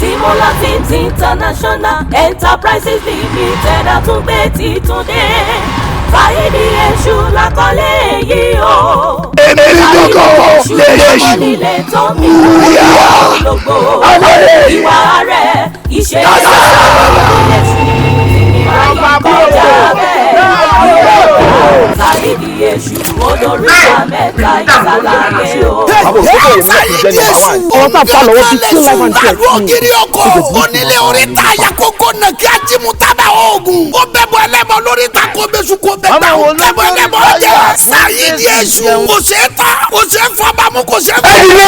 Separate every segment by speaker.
Speaker 1: Timola Teams International Enterprises Limited àtúngbé titun dé. Saheed Èṣù lákọlé yìí o.
Speaker 2: Èmi gbọ́kọ̀ lè ṣù.
Speaker 1: Onílé tó ń bí ológbò. Ìwà rẹ̀ ìṣe Èṣù sinimá yìí kọjá bẹ́ẹ̀. Saheed Èṣù olóríta mẹ́ta ìsàlàyé o.
Speaker 3: Saheed Èṣù.
Speaker 4: Ọ̀rọ̀ tá a fà lọ́wọ́ bíi kill life and death.
Speaker 3: Lálù ògiri ọkọ̀ onílé oríta yakoko nà kí ajímútàbà oògùn. Ó bẹ bọ ẹlẹ́bọ lórí ta kó bẹ́sù kó bẹ gbà ó bẹ bọ ẹlẹ́bọ jẹ. Saheed Èṣù kò ṣe é ta, kò ṣe é fọbàmù, kò ṣe é fọbàmù.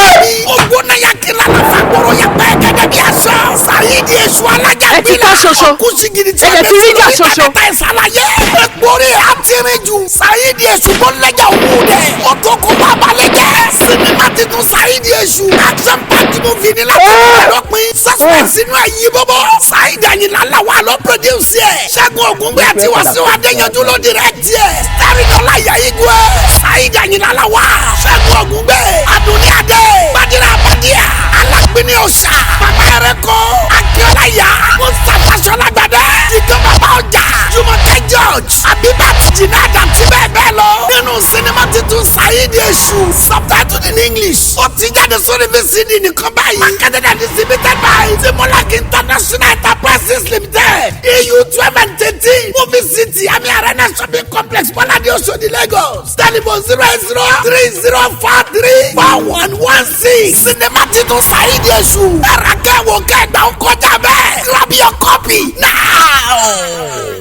Speaker 3: Ó gbóná yakila la fagboro yapẹ́ gẹ́gẹ́ bí aṣọ. Saheed Èṣù alájà
Speaker 4: Ẹ ti
Speaker 3: gbìlà.
Speaker 4: ká ṣoṣo.
Speaker 3: Kùsìgìrì tí
Speaker 4: Ẹ
Speaker 3: a
Speaker 4: dẹ̀
Speaker 3: bẹ
Speaker 4: ti rí
Speaker 3: sùn
Speaker 4: ìjà
Speaker 3: lórí
Speaker 4: ṣoṣo.
Speaker 3: tàbí ìsàlàyé. Egbori àtìrìn jù. Saheed Èṣù tó lẹ́jà òwú dẹ̀. Ó tó kó bá balẹ̀ jẹ́. Sinimá titun Saheed Èṣù. Action packed movie ni láti bẹ̀rẹ̀ lọ́pin. Suspense inú ẹ̀ yí bọ́bọ́. Saheed Àyìnlá Lawal ló produce ẹ̀. Ṣẹ́gun Ògúngbé àti Wàsíù Adéyanjú ló direct ẹ̀. Starring Ọláìyá Igwe. Saheed Àyìnlá Lawal. Ṣẹ́gun Ògúngbé. Adúnní Adé. Bádírà Bádíà. Alágbèní Ọ̀ṣà. Bàbá Ẹ̀rẹ́kọ́. Akíọ́lá Yá. Mustapha Ṣọlágbàdé. Jíjọ́ bàbá ọjà. Jùmọ̀kẹ́ George. Abibat Jinad àti bẹ́ẹ̀ bẹ́ẹ̀ lọ. Nínú sinimá titun Saheed Èṣù. Subtitled in English. Ó ti jáde sórí VCD nìkan báyìí. Marketed and distributed by Timolak International Enterprises Limited. EU 12 and 13. Movie City Ami Arena Shopping Complex Bọ́ládé Oṣodi, Lagos. Telephone 08030434116. Sinimá titun Saheed Èṣù. Ẹ̀rọ kẹwò kẹgbà ń kọjá bẹ́ẹ̀. Grab your copy now.